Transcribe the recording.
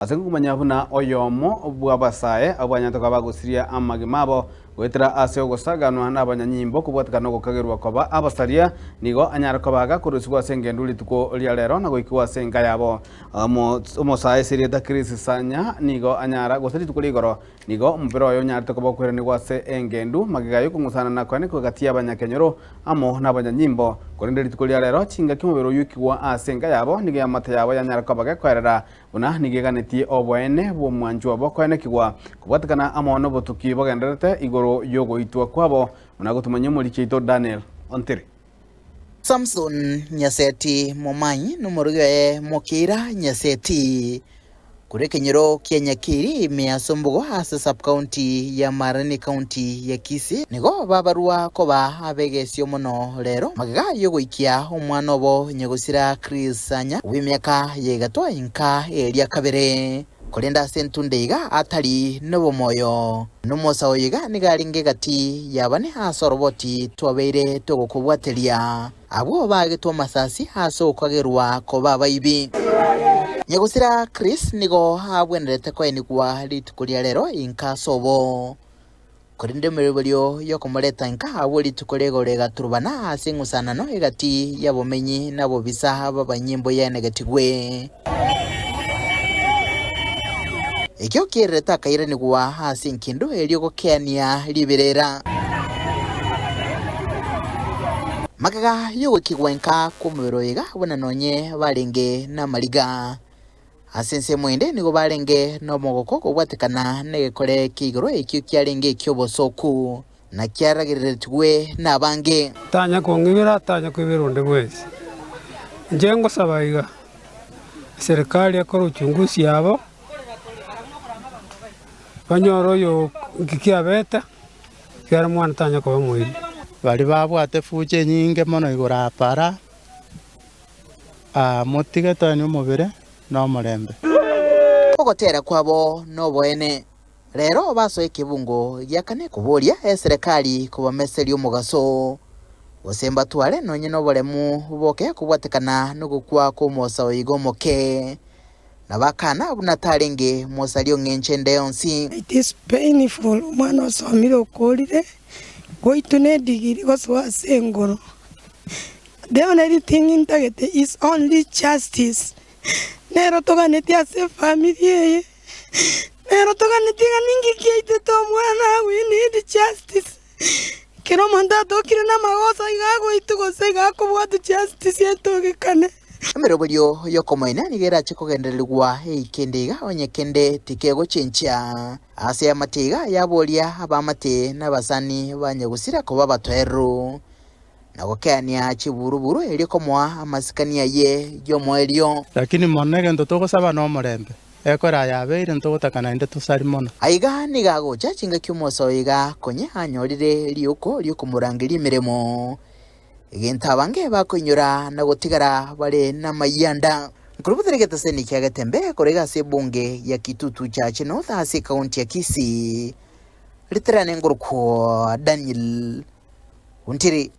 Ase nkomanya buna oyomo bw'abasae abwo banyarete koba bagosiria amagima abo goetera ase ogosaganwa nabanyanyimbo kobwatekana nogokagerwa koba abasaria, nigo anyare koba agakorusigwa ase engendu rituko ria rero na goikigwa ase enka yabo. Omosae ase erieta Chris Sanya nigo anyara gose rituko ria igoro nigo omobere oye onyarete koba okoiranigwa ase engendu magega y'okong'usana na koenekwa gati y'abanyakenyoro amo nabanyanyimbo. Korende rituko ria rero chingaki omobere oyio oikigwa ase enka yabo nigo eamate yabo yanyara koba gekoerera Buna nigo eganetie oboene bw'omwanchwa bokoenekigwa, kobwatekana amo nobotuki bogendererete igoro y'ogoitwa kwabo, buna gotumanyia omoriki oito Daniel Ontiri. Samson Nyaseti Momanyi nomorogi oye Mokeira Nyaseti korwa ekenyoro kia Nyakeri ime ya Sombogo ase sub-county ya Marani county ya Kisii nigo babarwa koba abegesio mono rero magega yogoikia omwana obo nyagosira Chris Sanya bw'emiaka ya egatwa inka eria kabere, korende ase entunda iga atari nobomoyo. Nomosa oyo iga nigo arenge egati y'abane ase oroboti twabeire togokobwateria, abwo baagetwe amasasi ase okoagerwa koba abaibi. Nyagosira Chris nigo abwenerete koenigwa rituko ria rero inka ase obo. Korende emeroberio y'okomoreta inka agwo rituko rigoro egaturubana ase eng'usanano egati y'abomenyi na abobisa b'abanyimbo yaenegetigwe. Ekio kiererete akairanigwa ase enkindo erio gokeania riberera. Magega y'ogoikigwa inka kw'omobere oyo iga buna nonye barenge namariga. Ase ensemo ende nigo barenge nomogoko kobwatekana negekore kia igoro ekio kiarenge eki'obosooku, na kiaragereretigwe nabange. Tanya kong'ibera, tanya koibera onde bwensi. Inche ngosaba iga, eserikari ekore uchunguzi yabo, banyore oyo nki kiabete, ekiagera mwana tanya koba moibi. Baria babwate fucha enyinge mono igoro apara. Aa, motige toenie omobere na omorembe. Ogotera kwabo noboene. Rero basoe ekebungo gia kane koboria eserekari kobameseria omogaso, gose mbatware nonye noboremu boke kobwatekana nogokwa kw'omosa oiga omoke. Na bakana buna tarenge mosaria ong'encho ende yonsi. It is painful omwana osomire okorire goitwa ne edigiri gosoa ase engoro. The only thing ntagete is only justice, nero toganetie ase efamiri eye, nero toganetie ng'a ninki kiaitete omwana we need justice. Ekero omonto atokire namagoso iga agoitwa gose iga akobwatwa justice etogekane. Emeroberio y'okomoina nigo erache kogendererigwa eike ende iga onye kende tikegochenchia. Ase amate iga yaboria abaamate na abasani ba nyagusira koba abatoereru. na gokeania chiburu-buru erio komoa amasikani aye y'omoerio. Lakini mono egento togosaba nomorembe, ekero aya abeire ntogotaka naende tosari mono. Aiga nigo agocha chingaki omosa oyo iga konye anyorire riuko ri'okomorangeria emeremo, egento abange bakoinyora na gotigara bare namayianda. Nkorubutere egetaseni kia Getembe korwa iga ase ebunge ya Kitutu Chache North ase ekaunti ya Kisii, riterane nkorokwo Daniel. Ontiri.